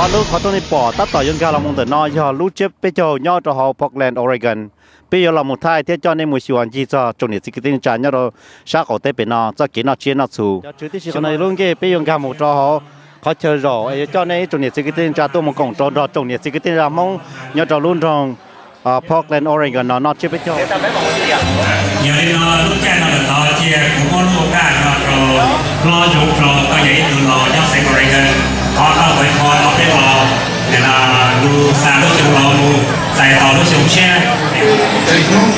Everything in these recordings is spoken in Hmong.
Ob lub qhov rooj nej pom tab tom yuav nkag los mus ntawm no yog lub tsiab peb caug nyob rau hauv Portland, Oregon. Peb yuav los mus thaij thiab coj nej mus xyuas ncig txog tsoom niam txiv kwv tij neej tsa nyob rau sab qaum teb pem no txoj kev noj tsiab noj txhu. Cov tswv tib si no lub nkej peb yuav nkag mus rau hauv qhov chaw zaum es yuav coj nej ib tsoom niam txiv kwv tij neej tsa tuaj mus koom rau nrog tsoom niam txiv kwv tij neej tsa Hmoob nyob rau lub nroog Portland, Oregon no noj tsiab peb caug. Yog li no lub caij no lawm tod cia kuv muab lub auj kaj no rau hlob Zoov Plo, koj yog ib tug laus nyob xeev Oregon, thov koj ua qhua rau peb los, nim no lug xa lub xyoo laus mus txais tos lub xyoo tshiab. Hnub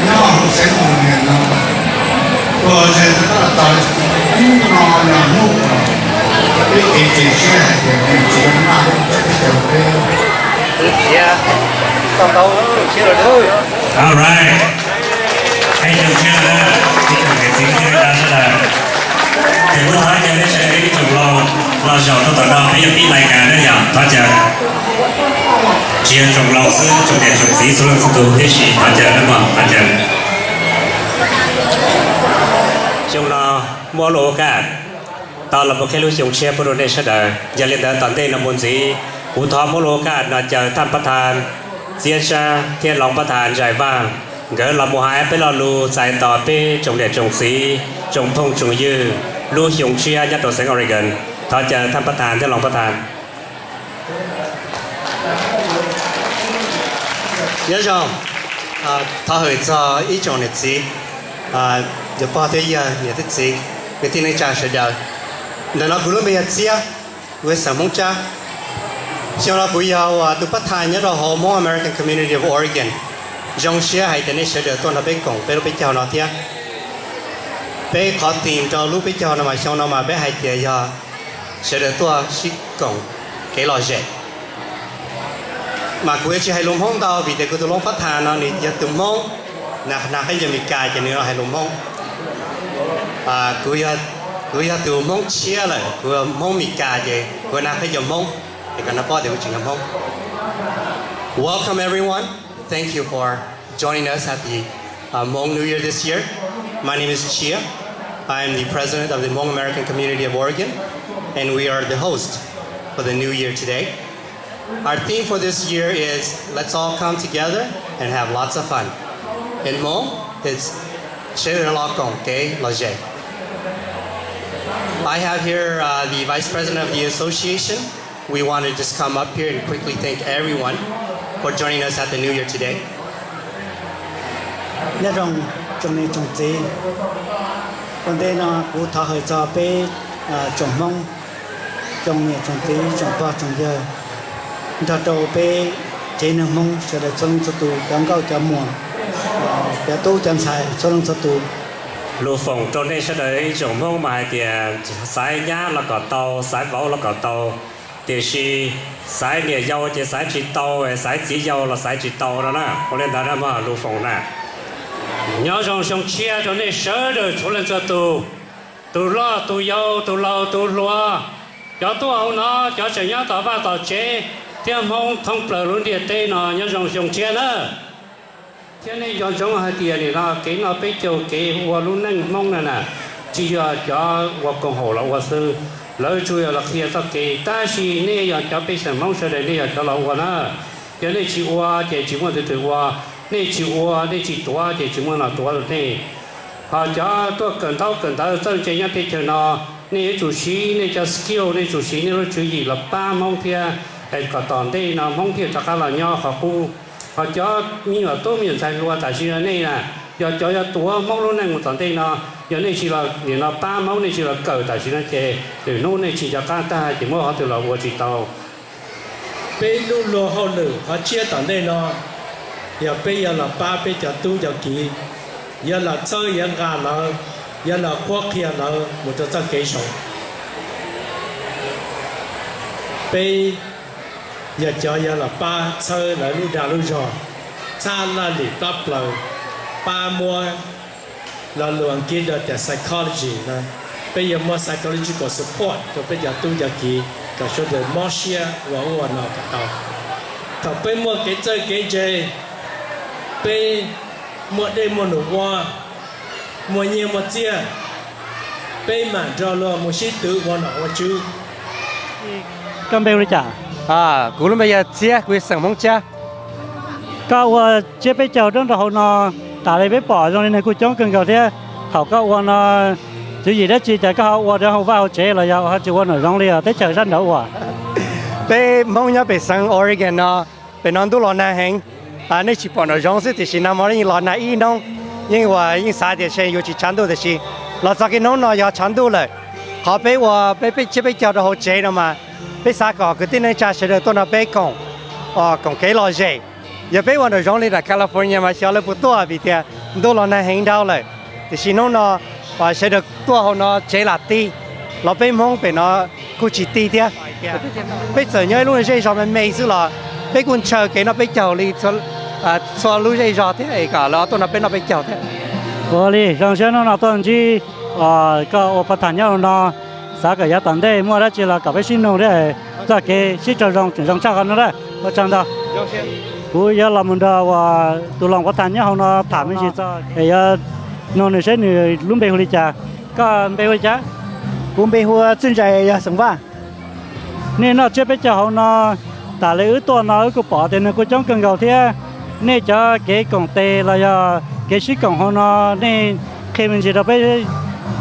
nyob hauv xeev Oregon no, ua ze tab tom txog hnub no yog hnub uas peb kev cia siab hais tias tus txiv naj lub caij teb chaws peb. All right. Ib tsoom niam txiv kwv tij neej tsa sawv daws, ces kuv thov caw nej sawv daws ib tsoom laus los zaum rau tom no, peb yuav pib lais kas na yom, thov caw. Tsis yog tsoom laus xwb, tsoom niam tsoom txiv txhua leej txhua tus tib si, thov caw na mog, thov caw. Xyoo no muab lub auj kaj tau los mus qhib lub xyoo tshiab pub rau nej sawv daws. Yog li ntawd tom ntej no mus ntxiv, kuv thov muab lub auj kaj no caw thaj pab thas Txiab Sab thiab loos pab thas Zais Vaj, nkawd los mus hais peb lo lus txais tos peb tsoom niam tsoom txiv, tsoom phooj tsoom ywg lub xyoo tshiab nyob rau xeev Oregon. Thov caw thaj pab thas thiab loos pab thas. Nyob zoo, thov hwm txog ib tsoom niam txiv, yawg pog thiab yawg niam thiab txiv, kwv tij neej tsa sawv daws. Ntawm no kuv lub npe yog Txiab, kuv xeem Hmoob Tsab. Xyoo no kuv yog ua tus pab thas nyob rau hauv Hmong American Community of Oregon. Zoo siab hais tias nej sawv daws tuaj nrog peb koom peb lub peb caug no thiab. Peb qhov theme rau lub peb caug no mas xyoo no mas peb hais tias yog sawv daws tuaj sib koom kev lom zem. Mas kuv yuav tsis hais lus Hmoob ntau vim tias kuv tus loos pab thas no nws yog tus Hmoob, nws nag qhib yog Meskas ces nws hais lus Hmoob. Kuv yog tus Hmoob tshiab lawm, kuv Hmoob Meskas ces kuv nag qhib yog Hmoob, es kom nej paub tias kuv tseem yog Hmoob. Welcome everyone. Thank you for joining us at the uh, Hmong New Year this year. My name is Chia. I am the president of the Hmong American Community of Oregon, and we are the host for the new year today. Our theme for this year is Let's all come together and have lots of fun. In Hmong, it's Sawv daws los koom kev lom zem. I have here uh, the vice president of the association. We want to just come up here and quickly thank everyone for joining us at the New Year today. Nyob zoo tsoom niam tsoom txiv, ua ntej no kuv thov hwm txog peb tsoom Hmoob, tsoom niam tsoom txiv, tsoom pog tsoom yawg, nrog rau peb tsev neeg Hmoob sawv daws txhua leej txhua tus, cov nkauj cov muam, cov tub cov ntxhais txhua leej txhua tus. Lus foom rau nej sawv daws ib tsoom Hmoob mas hais tias xaiv nyab los kom tau, xaiv vauv los kom tau, tiam sis xaiv niam yau ces xaiv tsis tau, xaiv txiv yau los xaiv tsis tau no na. Ua li ntawd na mog lus foom na. Nyob zoo xyoo tshiab rau nej sawv daws txhua leej txhua tus, tus loj tus yau, tus laus tus hluas, cov tuaj hauv no, cov tseem nyob tom vaj tom tsev, thiab Hmoob thoob plaws lub ntiaj teb no nyob zoo xyoo tshiab na. Thiab nej nco ntsoov hais tias nim no kev noj peb caug kev ua lub neej Hmoob no na, tsis yog cov ua koom haum los ua xwb, lawv tsuas yog los qhia txoj kev, tab sis nej yog cov pej xeem Hmoob sawv daws nej yog cov los ua na. Yog nej tsis ua ces tsis muaj tus twg ua, nej tsis ua nej tsis tuav ces tsis muaj neeg tuav rau nej. Ho cov tuaj kawm ntaub kawm ntawv txawj ntse nyob teb chaws no, nej yuav tsum siv nej cov skill, nej tsum siv nej lub tswv yim los pab Hmoob thiab, es kom tom ntej no Hmoob thiaj rov qab los nyob qhov qub. Ho cov me nyuam tub me nyuam ntxhais hluas tam sim no nej na, yog cov yuav tuav Hmoob lub neej mus tom ntej no, yog nej tsis los nim no pab Hmoob, nej tsis los kawm tam sim no ces lwm hnub nej tsis nco qab tag ces muab qhov twg los ua tsis tau. Peb lub luag hauj lwm qhov tshiab tom ntej no yog peb yuav los pab peb cov tub cov kiv, yuav los txhawb yuav nqa lawv, yuav los qhuab qhia lawv mus rau txoj kev zoo. Peb yog cov yuav los pab txhawb lawv lub dag lub zog, txhab laj lim plab plaws, pab muab lo lus Askiv tias psychology na, peb yuav muab psychological support rau peb cov tub cov kiv kom sawv daws mob siab ua ub ua no kom tau. Thaum peb muaj kev txawj kev ntse, peb muaj dej muaj num ua, muaj nyiaj muaj txiaj, peb mam nrog luag mus sib twv ua nom ua tswv. Koj npe hu li cas? Kuv lub npe yog Txiab, kuv yog xeem Hmoob Tsab. Koj ua tsiab peb caug nyob rau hauv no, tas li peb pom zoo li neeg kuj coob kawg nkaus thiab. Thaum koj ua no, tswv yim dab tsi cas koj ho ua rau hauv vaj hauv tsev los yog ho tsis ua nram zoov li os, teb chaws sab nraud ua? Peb Hmoob nyob pem xeev Oregon no, pem no ntuj los nag heev. Nej tsis pom nram zoov xwb tiam sis nag hmo yeej los nag ib hnub, yeej ua yeej xav tias ntshe yuav tsis tshav ntuj tiam sis los txog kiag hnub no yog tshav ntuj lawm. Qhov peb ua peb tsiab peb caug rau hauv tsev no mas peb xav kom kwv tij neej tsa sawv daws tuaj nrog peb koom, koom kev lom zem. Yog peb ua nram zoov li nram California mas xyov lawv puas tuaj vim tias ntuj los nag heev dhau lawm. Tiam sis hnub no sawv daws tuaj hauv no tsev lam ti, los peb Hmoob pem no kuj tsis ti thiab. Peb txawm nyob ib lub zej zog me me xwb los peb kuj ntshaw kev noj peb caug li txhua lub zej zog thiab es kom lawv tuaj nrog peb noj peb caug thiab. Ua li zoo siab hnub no tuaj ntsib koj ua pov tham nyob hauv no, xav kom yav tom ntej muaj dab tsi los kom peb sib nug thiab, txoj kev sib raug zoo tseem zoo tshaj qhov no na. Ua tsaug ntau. Kuv yuav los mus nrog uas tus loos pov tham nyob hauv no tham me ntsis txog es yuav nug nws seb nws lub npe hu li cas. Koj npe hu li cas? Kuv npe hu Txwj Ntsais, yog xeem Vaj. Nej noj tsiab peb caug hauv no, tas li wb tuaj no wb kuj pom tias neeg kuj coob kawg nkaus thiab. Nej cov kev koom tes los yog kev sib koom hauv no, nej qhia me ntsis rau peb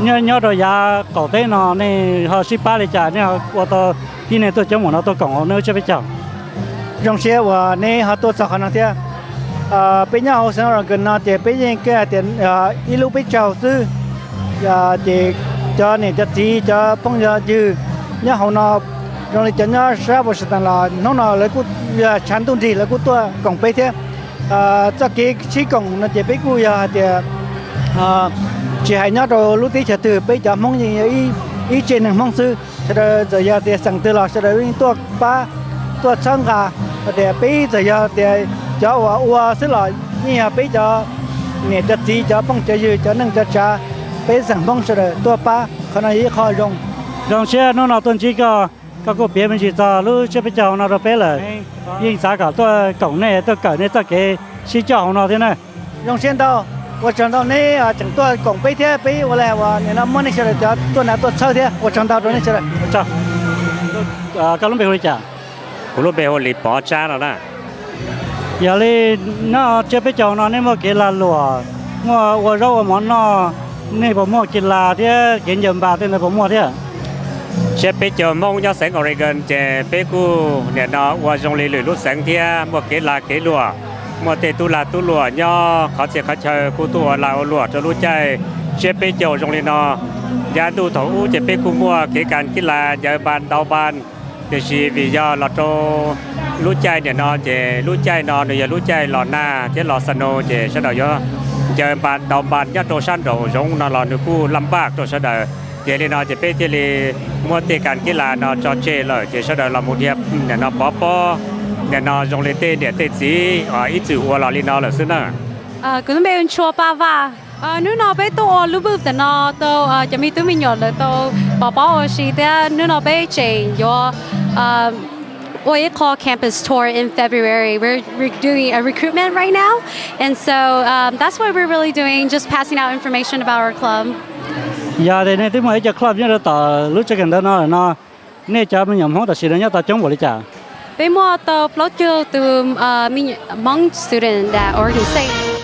nyob rau yav qaum teb no nej ho sib pab li cas nej ho ua tau tib neeg tuaj coob npaum no tuaj koom hauv nej lub tsiab peb caug? Zoo siab uas neb ho tuaj txog qhov no thiab. Peb nyob hauv xeev Oregon no ces peb yeej hais tias ib lub peb caug xwb, ces cov niam cov txiv cov phooj cov ywg nyob hauv no zoo li cov nyob sab Washington los hnub no lawv kuj yog tshav ntuj nrig lawv kuj tuaj koom peb thiab. Txoj kev sib koom no ces peb kuj yog hais tias tsis hais nyob rau lub teb chaws twg peb cov Hmoob yeej yog ib tsev neeg Hmoob xwb. Sawv daws txawm yog tias xeem twg los sawv daws yeej tuaj pab tuaj txhawb nqa. Tias peb txawm yog tias cov uas ua xwb los yeej yog peb cov niam cov txiv cov phooj cov ywg cov neej cov tsav, peb xeem Hmoob sawv daws tuaj pab qhov no yog ib qho zoo. Zoo siab hnub no tuaj ntsib koj, koj kuj piav me ntsis txog lub tsiab peb caug no rau peb lawm. Yeej xav kom tuaj koom nej tuaj kawm nej txoj kev sib coj hauv no thiab na. Zoo siab ntau, ua tsaug ntau neb tseem tuaj koom peb thiab peb ua li uas nim no muab nej sawv daws cov tuaj nav tuaj txhawb thiab ua tsaug ntau rau nej sawv daws. Koj lub npe hu li cas? Kuv lub npe hu Lis Pov Tsab no na. Yog li nyob tsiab peb caug no nej muaj kev lag luam, muaj ua zaub ua mov noj, nej puas muaj kev lag thiab kev ncaws npas tej ntawd puas muaj thiab? Tsiab peb caug Hmoob nyob xeev Oregon ces peb kuj nim no ua zoo li lwm lub xeev thiab muaj kev lag kev luam, muaj tej tub lag tub luam nyob qhov txhia qhov chaw kuj tuaj ua lag ua luam rau lub caij tsiab peb caug zoo li no. Yav ntuj thaum ub ces peb kuj muaj kev kas kib las ncaws npas ntaus npas, tiam sis vim yog los rau lub caij nim no ces lub caij no nws yog lub caij los nag thiab los snow ces sawv daws yuav ncaws npas ntaus npas nyob rau sab nraum zoov no los nws kuj laj npaj rau sawv daws. Ces li no ces peb thiaj li muab tej kas kib las no tso tseg lawm ces sawv daws los mus dhia nim no pov pob nim no zoo li tej niam tej txiv ib txwm ua los li no lawm xwb na. Kuv lub npe hu Ntshua Paj Vaj. Hnub no peb tuaj ua lub booth ntawm no rau cov me tub me nyuam lawv tau pov pob ua si thiab hnub no peb tseem yuav ua ib qho campus tour in February. We're, we're doing a recruitment right now, and so um, that's what we're really doing, just passing out information about our club. Yog tias nej twb muaj ib co club nyob rau tom lub tsev kawm ntawv no lawm no, nej cov me nyuam Hmoob tam sim no nyob tau coob npaum li cas? Peb muaj tau plaub caug tus Hmong student at Oregon State.